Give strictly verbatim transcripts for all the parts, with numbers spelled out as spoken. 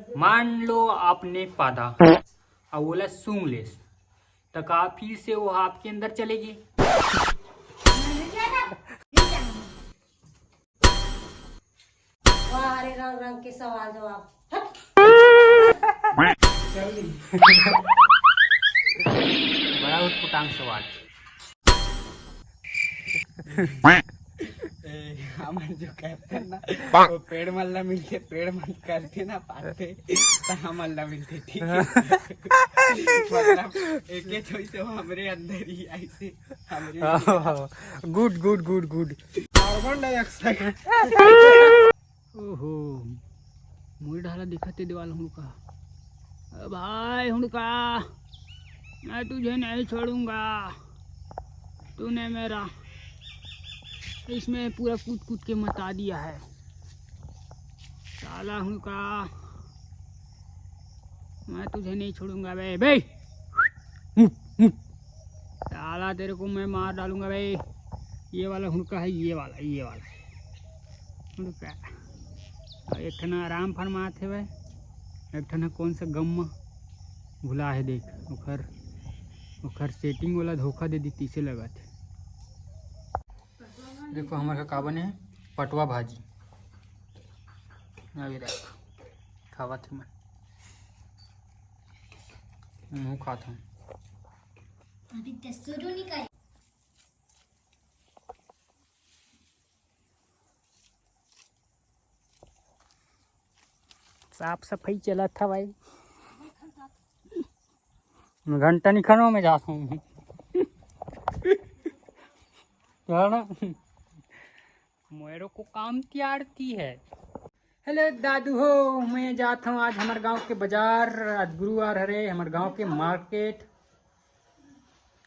मान लो आपने पादा, अब ओला सूंघ लेस, त का फिर से वो आपके अंदर चलेगी? वाह रे, रंग रंग के सवाल जवाब। हट। बड़ा उटपटांग सवाल। ए, हमन जो करथन ना, वो पेड़ मन ला मिलथे, पेड़ मन करथे ना, पाथे, त हमन ला मिलथे, ठीक है? मतलब, एके छोई से वो हमरे अंदर ही आइसे, हमरे गुड, गुड, गुड, गुड। Carbon dioxide. ओहो, मोर डाला दिखत हे दीवाल हुड़का। अ भाई हुड़का, मैं तुझे नहीं छोड़ूंगा। तूने मेरा इसमें पूरा कूद कूद के मचा दिया है। साला हुड़का, मैं तुझे नहीं छोड़ूंगा बे, बे। साला तेरे को मैं मार डालूंगा बे। ये वाला हुड़का है, ये वाला, ये वाला है। रुक, एक ठन आराम फरमात हे भाई, एक ठन कोन से गम म भुला हे, देख ओखर, ओखर सेटिंग वाला धोखा दे दी, तीसे लगत हे। देखो हमर का, का बने हे, पटवा भाजी। अभी देख, खावत हे मैं, मुँह खात हूँ। अभी तो शुरू नहीं करी। साफ सफाई चलत हवय। घंटा निखरो में जात हूँ। जाना। मेरे को काम की आड़ती है। हेलो दादू हो, मैं जात हूँ आज हमर गांव के बाजार। आज गुरुवार हरे, हमर गांव के मार्केट।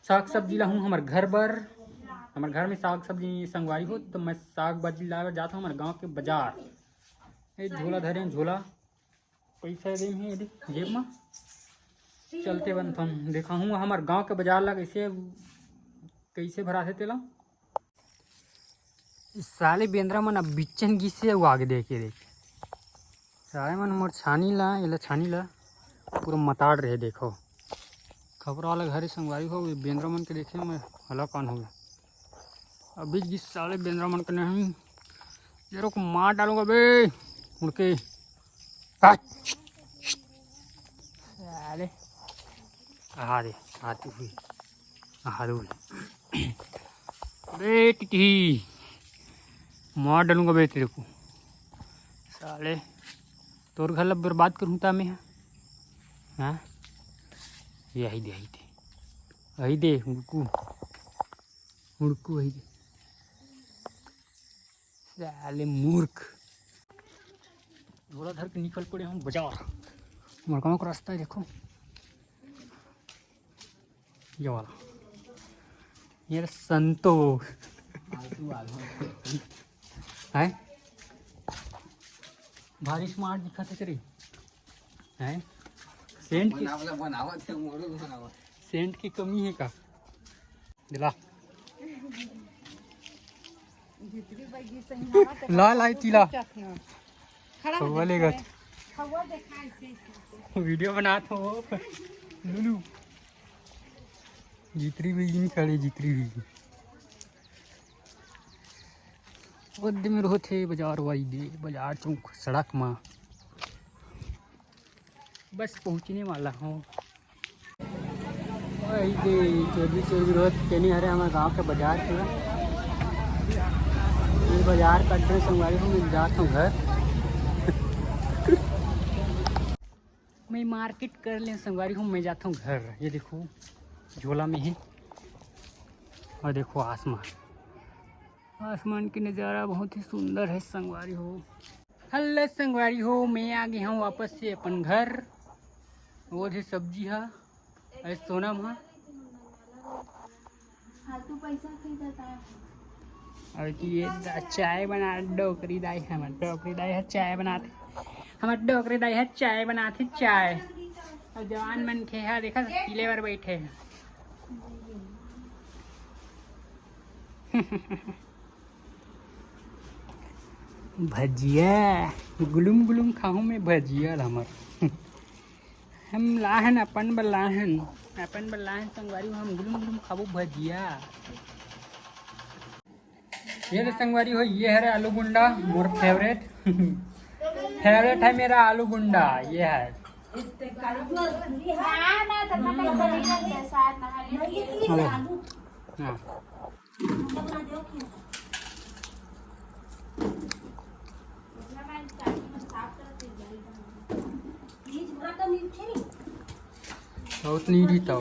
साग सब्जी लाहूँ हमर घर बर। हमर घर में साग सब्जी संगवारी हो, तो मैं साग सब्जी लावे जात हूँ हमर गांव के बाजार। ए झोला धरे हूँ, झोला, पैसा दे हूँ एदे जेब में। चलते बनथन, देखा हूँ हमर गांव के बाजार ला कैसे, कैसे भराथे तेला। साले बेंदरा मन अब बिच्चन गिसे अउ आगे देखे देख। साले मन मोर छानी ला, एला छानी ला पूरा मताड़ रहे, देखो। खपरा वाला घर ही संगवारी हो, ये बेंदरा मन के देखे मैं हलाकान हो गया। अभी गिस साले बेंदरा मन के नहीं, जरो को मार डालूंगा बे, उड़ के। आ, साले। आहा दे, आती हुई। आहा दे। बे टिटही, मार डालूंगा बे तेरे को। साले, तोर घर ला बर्बाद करूँ ता मैं, हाँ? हाँ? ये आई दे, आई दे। आई दे, हुड़कू। हुड़कू आई दे। साले मूर्ख। झोला धर के निकल पड़े हम बाजार। हमर गाँव का रास्ता है, देखो। ये वाला। ये रहा संतो। है? भारी smart दिखत हे तेरी। हैं? सेंट की, बनावला बनावत हे, मोरो बनावत। सेंट की कमी है का? दिला। ला, ला, इती ला। खड़ा हो खौवा जा, लेगत। खौवा देखा ऐसे, ऐसे। वीडियो बनात हो, लुलू। जितरी भी नहीं खड़े, जितरी भी। ओदे में होथे बाजार वाई दे, बाजार चौक सड़क मा। बस पहुँचने वाला हूँ। वही दे, चोरी चोरी रोज केनी हरे हमारे गांव के बाजार के। ये बाजार कट रहे संगवारी हो, मैं जात हूँ घर। मैं मार्केट कर ले संगवारी हो, मैं जात हूँ घर। ये देखो, झोला में है। और देखो आसमान, आसमान के नज़ारा बहुत ही सुंदर है संगवारी हो। हेलो संगवारी हो, मैं आ गया हूँ वापस से अपन घर। वो थे सब्जी हा, अरे सोनम हा। फालतू पैसा खरीदता है। और कि ये द-, चाय बना, डोकरी दाई है, हमार डोकरी दाई है, चाय बनाते, हमार डोकरी दाई है, चाय बनाते, चाय। और जवान मन खे है, देखा, पीले बार बैठे हैं। भजिया, गुलुम गुलुम खाहूँ मैं भजिया ला हमर। हम लाहन, अपन बर लाहन, अपन बर लाहन संगवारी हो, हम गुलुम गुलुम खाबो भजिया। ये रे संगवारी हो, ये हरे आलू गुंडा, मोर फेवरेट। फेवरेट है मेरा आलू गुंडा, ये है। हेलो। हाँ। बहुत नहीं रही तो।